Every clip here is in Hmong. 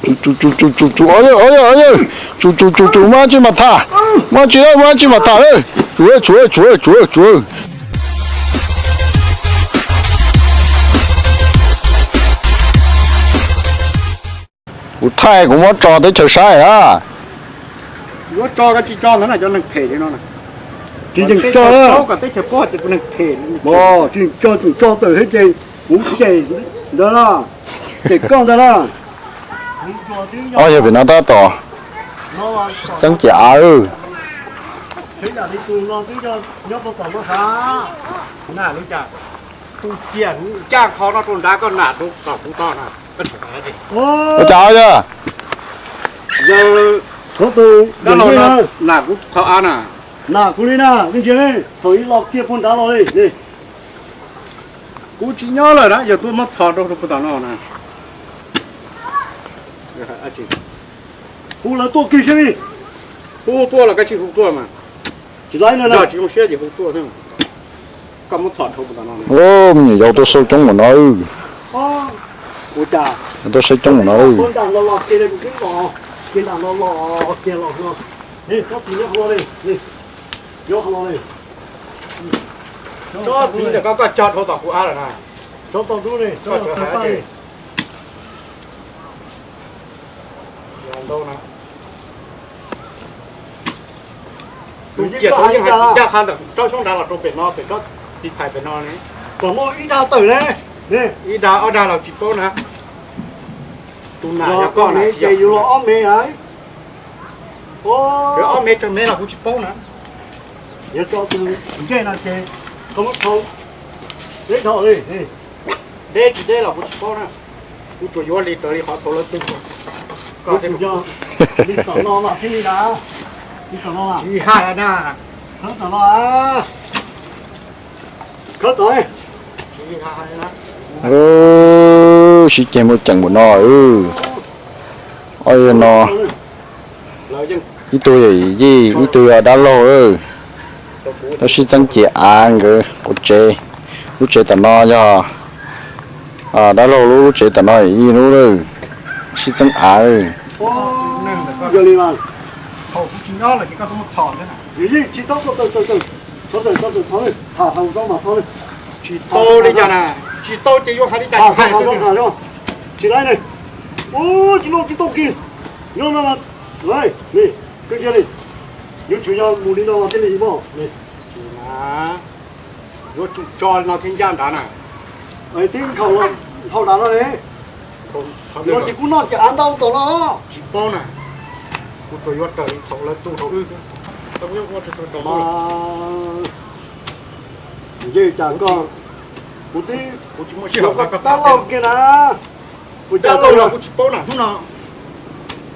Tsuj tsuj tsuj tsuj tsuj, o yawg, o yawg, o yawg, tsuj tsuj tsuj tsuj, muaj dab tsi mas tham, muaj dab tsi, muaj dab tsi mas tham, tsuj tsuj tsuj tsuj. Kuv thaij kuv muab tso teb chaws saib na. Yuav tso koj tsis tso ntawd na, cov neeg phem li no na. Tsis yeem tso, kom teb chaws paub tias kuv neeg phem. Tsis yeem tso, tseem tso tawm thiab ces kuv cem ntawd na, cem koj ntawd na. Ob yawg pem no tab tom txeeb ciam av. Tus ciam ncaj qho no rau nrad koj nam rau tom kuv tod na. Ua cas yog? Yog, nam kuv qhov av na. Nam kuv li na, me ntsia li, thaum ib los kiag puag nrad los li. Kuv tsis nyob lawm na, yog tuaj muab txhos rau rau puag tom no na. Hu lawv tuaj kiag seb li. Hu tuaj los koj tsis hu tuaj mas. Tsis laib no, yog tsis zoo siab ces hu tuaj xwb. Koj muab txhos dhau puag tom no. Me nyuam yaus tuaj saib coob mus no. Ua cas tuaj saib coob mus no. Nram no los kiag, nram no los kiag los no. Tsob txiv nyob qhov no li, nyob qhov no li. Tsob txiv ntawm koj, koj cog dhau tom kuv av lawm na. Tsob tau dub li, tsob tawg paj li. Tus ciam tau yeej hais ncaj qha ntawm tsob xyoob nrad los rau pem no, pem tsob txiv txhais pem no ne. Kom muaj ib dag tawm ne. Ib dag ob dag los tsis paub na. Tus nam yog koj na, ces yus los ob me. Ob me tsawg me los kuv tsis paub na. Yog tso tus ncej no ces koj muab thau deb dhau li. Deb tsis deb los kuv tsis paub na. Kuv tsuas yuav li raws li qhov thaum lawv tu. Li tom no mas thiaj li na. Li tom no mas tsis hais na. Khawb tom no. Khawb tom. Sib ceg muaj ceem npaum no. Ob yawg no, ib tug yog yij, ib tug yog dab laug. Lawv sib txeeb ciam av nkawd quav tsev. Lub tsev tom no yog dab laug lub, lub tsev tom no yog yij lub. Sib txeeb av. Tsis tau li cas na, tsis tau ces yuav hais li cas hais xwb. Tsis laib ne. Ua tsis tau, tsis tau kiag. Nyob no, koj ntsia li, yuav tsum yog mus li no los thiaj li mog. Yuav tsum tso li no thiaj ncaj nrad na. Tib nkhaus dhau nrad no ne. Los ces kuv noj ces av ntau tom no. Tsis paub na. Kuv tsuas yuav raws li thaum lawv tu rau wb xwb. Nce cas koj, kuv tib, kuv tsis muaj sij hawm, koj tab loj kiag na. Kuv cas los kuv tsis paub na hnub no.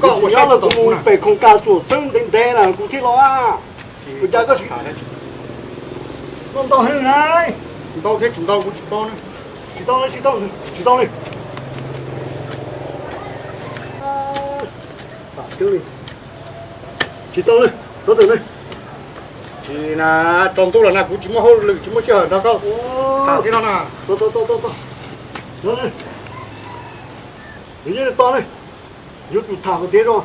Koj ua nyob los kuv mus pem khoom kas tsuam txeeb ntev ntev na kuv thiaj los. Kuv cas koj noj ntau heev na. Ntau thiab tsis ntau kuv tsis paub na. Tsis tau li, tsis tau li, tsis tau li. Tsis tau li, thov txim li. Tsis na, tsaus ntuj lawm na, kuv tsis muaj hauj lwm tsis muaj sij hawm nrog koj tham thiab no na. Tau, tau, tau, tau, tau. Nws yeej to ne, yuav tsum tham kom tiav zog.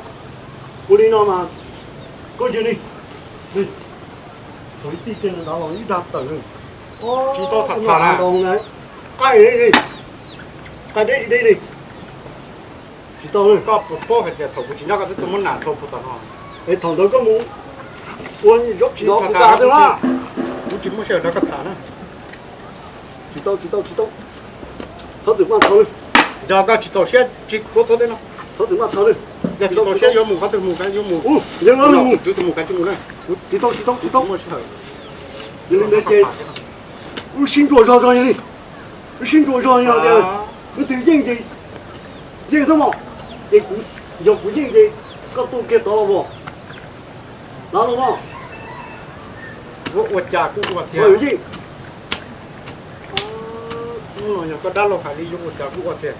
Ua li no mas koj cia li, thaum ib tij kiag ntawd los ib dag tawm li. Tsis tau tham tham na. Qaij li, qaij deb li deb li. Tsis tau li. Koj puas paub hais tias thaum kuv tsis nyob koj twb tuaj muab nam rau puag tom no? Es thaum ntawd koj mus ua zaub tsis tau kuv tas twb na. Kuv tsis muaj sij hawm nrog koj tham na. Tsis tau, tsis tau, tsis tau. Thov txim maj thov li. Yog koj tsis txaus siab tsis kuv thov teb no. Thov txim maj thov li. Yog tsis txaus siab yuav mus qhov twg mus yuav mus. Yog no mus, tus mus kav tsis mus na. Tsis tau, tsis tau, tsis tau. Yog li ntawd ces wb sib ntsuas zog zog li. Wb sib ntsuas zog yog tias leej twg yeej ces yeej xwb mos. Ces kuv, yog kuv yeej ces koj tuaj kiag tod los as. Dab laug mos. Yuav ua cas kuj ua tiag. Yeej. Hnub no yog koj dab laug hais li yuav ua cas kuj ua tiag.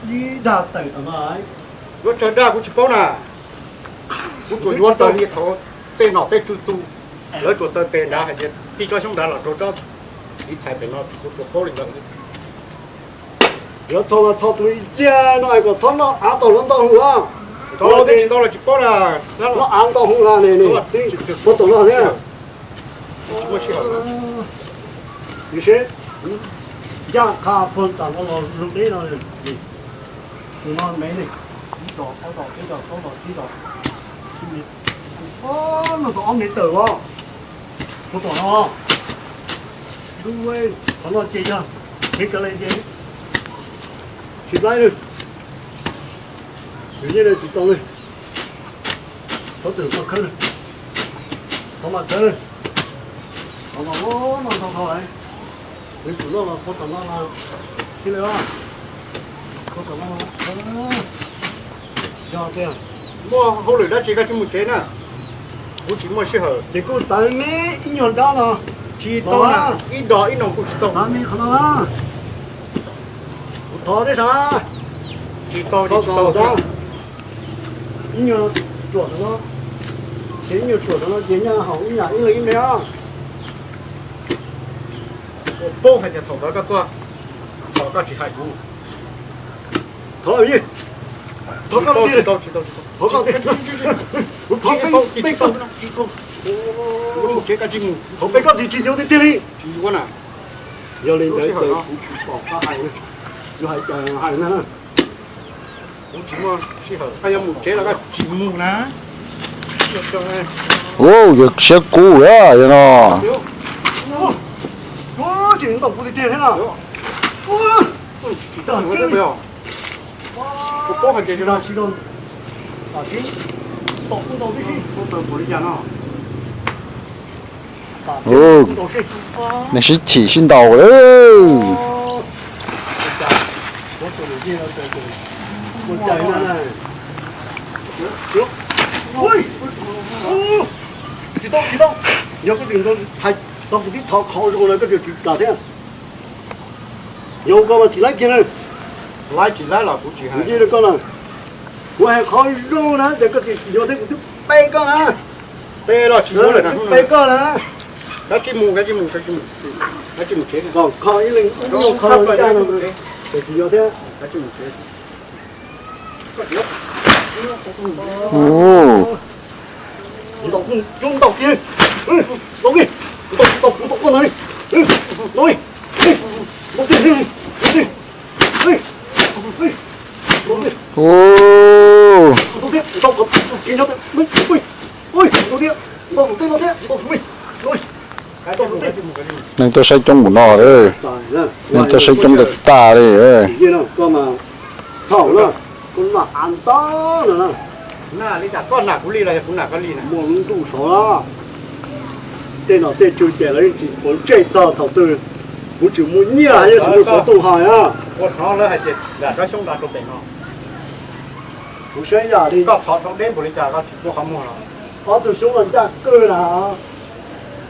Ib dag tawm tom no. Yuav tsawg dag kuv tsis paub na. Kuv tsuas yuav raws li thaum tej nom tej tswv tu, lawv tsuas taw tes nrad hais tias tij tsob xyoob nrad los rau tsob txiv txhais pem no, kuv tsuas paub li ntawd. Yuav txog mas txog tus ib yag no es kom txhob noj av tom lawv ntau hwv os. Noj av ntau hwv na ne, puag tom no thiab. Ncaj qha puag tom no los zoo deb no, tus no me ne, ib dos, ob dos, peb dos, plaub dos, tsib dos, no tau ob mev tawm os. Puag tom no, qhov no ces yog heev kawg li ces tsis laib li. Yus yeej tsis tau li. Thov twm tau khawb li. Thov mas khawb li. Thov mas no ntau dhau lawm. Nws tsum noj los puag tom no los thiaj li, puag tom no los. Yog tias muaj hauj lwm dab tsi koj tsis mus tsev na, kuv tsis muaj sij hawm. Ces kuj txawv me ib nyuag nrab no. Tsis tau na, ib dos ib no kuj tsis tau. Txawv me qhov no na. Kuv thov thiab sas. Tsis tau, tsis tau. Ib nyuag tsuam tau no, ces ib nyuag tsuam tau no ces nyaj haus ib yam ib leeg ib me os. Kuv paub hais tias thaum ntawd koj tuaj, thaum koj tsis hais kuv. Thov, thov koj tiag, thov koj tiag. Kuv thov peb, peb koj, thov peb koj tsis, tsis yuav tiag tiag li. Yog li ntawd kuv tsis pom koj hais, yuav hais cas hais na. Kuv tsis muaj sij hawm, koj yuav mus tsev los koj tsis mus na. Ua, yog siab kub lawm yog no. Tsis ntaus kuv tiag tiag thiab no. Kuv paub hais tias ntaus kuv ntaus tib si, kuv tau kuv li cas no. Ua, nej sib chim sib ntaus lawm. Tsis tau, tsis tau. Yog koj tsis hais tau kuv tib thov qhov zoo na koj tsis kam thiab. Yog koj mas tsis laib kiag na. Laib tsis laib los kuv tsis hais. Kuv hais qhov zoo na ces koj tsis yuav thiab kuv twb pe koj na. Pe los tsis yuav lawm na, pe koj na. Koj tsis mus, koj tsis mus, koj tsis mus, koj tsis mus tsev. Kom kho ib leeg ib nyuag qho ncaj no ces tsis yuav thiab. Ntaus, ntaus kiag, ntaus kiag, ntaus, ntaus koj ntag li, ntaus li, ntaus kiag, ntaus kiag, ntaus kiag, ntaus kiag, ntaus kiag, ntaus kom kiag nyob, ntaus kiag, ntaus kiag, ntaus kiag, ntaus kiag. Neeg tuaj saib coob npaum no, neeg tuaj saib coob tag tag li. Koj mas thaum na, koj nam av ntau no na. Koj nam kuv li los yog kuv nam koj li na? Muaj lub ntuj sov na. Tej nom tej tswv ces lawv yeej tsis quav ntsej txog thaum twg kuv tsis muaj nyiaj, yeej tsis muaj qhov tuaj hais na. Ua hnov lawv hais tias yam koj xyoob nra rau pem no. Kuv saib yam li koj thov dhau deb npaum li cas koj tsis muaj qhov muag los? Ob tug xyoob no ncaj kawg na,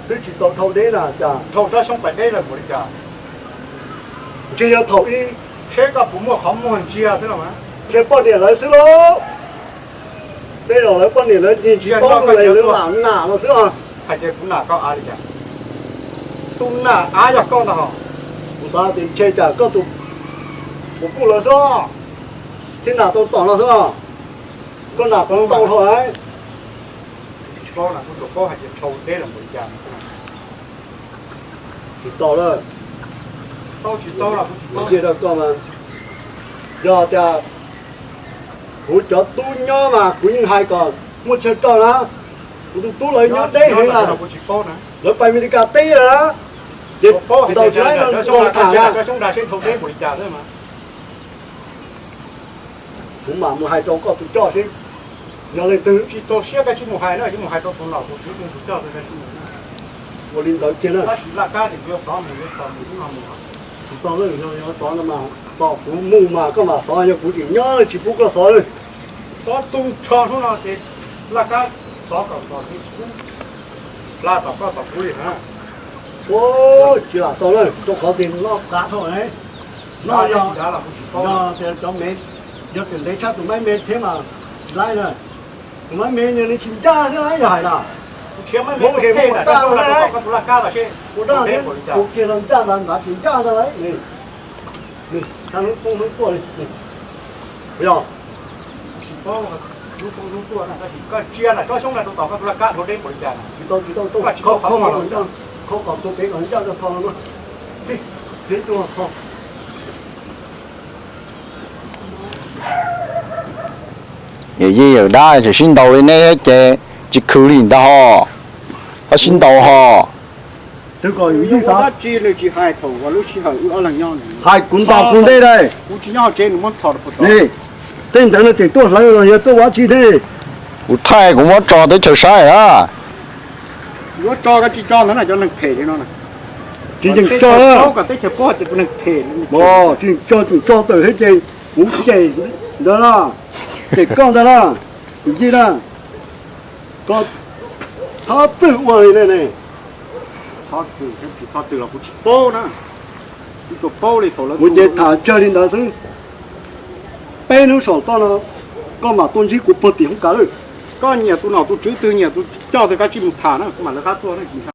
twb tsis tau dhau deb na cas. Dhau tsob xyoob pais deb lawm npaum li cas? Ntshe yog thaum ib seb koj puas muaj qhov muag ntsia xwb los mas. Ntshe poj niam lawv xwb lauj. Tej zaum lawv poj niam lawv yeej tsis paub lawv lam nam los xwb os. Hais tias kuv nam koj av li cas? Tus nam av yog koj ntag hos. Kuv xav tias ntshe cas koj tus puas puj lawv xwb, thiaj nam tau tom no xwb os. Koj nam kuv ntau dhau lawm. Tsis paub na, kuv tsuas paub hais tias dhau deb lawm npaum li cas. Tsis tau lawm. Tsis tau, tsis tau mas. Yog tias kuv cov tub nyob mas kuv yeej hais kom muaj chaw rau na. Kuv tus tub lawv nyob deb heev na. Lawv pais Amelikas teb na. Ces ntaus tsis laib no los tham na. Kuv mam mus hais rau koj tus coj seb yog leej twg. Tsis txaus siab koj tsis mus hais na, mus hais rau tus nom tus tswv tus coj. Ua li ntawd kiag na. Tab sis laj kab ces kuv yuav xov mus, yuav xov mus, tsis tau lawm, yog xov no mas tos kuv mus mas koj mam xov, yog kuv tseem nyob tsis pub koj xov li. Xov tu nrho hnub no ces laj kab xov kom tos kuv, hla tom koj tom kuv li na. Tsis lam tau lawm, rau qhov tias noj qab dhau ne. Noj yog tias cov me, yog tias ntev tshaj tus maiv me thiab mas tsis laib na. Tus maiv me nws tsis ncaj thiab yog hais na. Hmoob ces muaj ua daj thiab, ua daj thiab, tus kiag los ncaj ntawd nrad tsis ncaj ntag lauj. Hnub poob hnub tuaj li. Yog, tsis paub hnub poob hnub tuaj na, tab sis koj ntsia na, tsob xyoob no rau tom koj tus laj kab dhau deb npaum li cas na. Tsis tau, tsis tau, tau, koj tsis tau khau kom ncaj, khau kom tus pem kom ncaj rau tho no. Peb tus ho. Yawm yij yawm dab, tseem sib ntaus li neb ces tsis khwv li ntag ho. Ho sib ntaus ho. Twb kom yus ib xav. Dab tsi nws tsis hais thaum lub sij hawm wb ob leeg nyob. Hais kuv ntaus kuv ntej dai. Kuv tsis nyob hauv tsev, nws muab txhom rau puag tod. Tej ntawd no tseem tuaj hlawv los yog tuaj ua dab tsi thiab? Kuv thaij kuv muab tso teb chaws saib a. Yuav tso koj tsis tso ntawd na, cov neeg phem li no na. Tsis tseem tso, kom teb chaws paub tias tus neeg phem. Tsis tseem tso, tseem tso tawm thiab ces kuv cem ntawd na, cem koj ntawd na, yawm yij na. Koj txhob txwm ua li ne ne. Txhob txwm thiab tsis txhob txwm los kuv tsis paub na. Kuv tsuas paub li thaum lawv, kuv ces tham tsawg li ntawd xwb. Peb hnub saum toj no koj mam tuaj ntsib kuv puag tim hoob kas lawm. Koj nyiam tus nom tus tswv twg, nyiam tus coj twg, koj cia li mus tham na, kuv mam lawv qab tuaj na.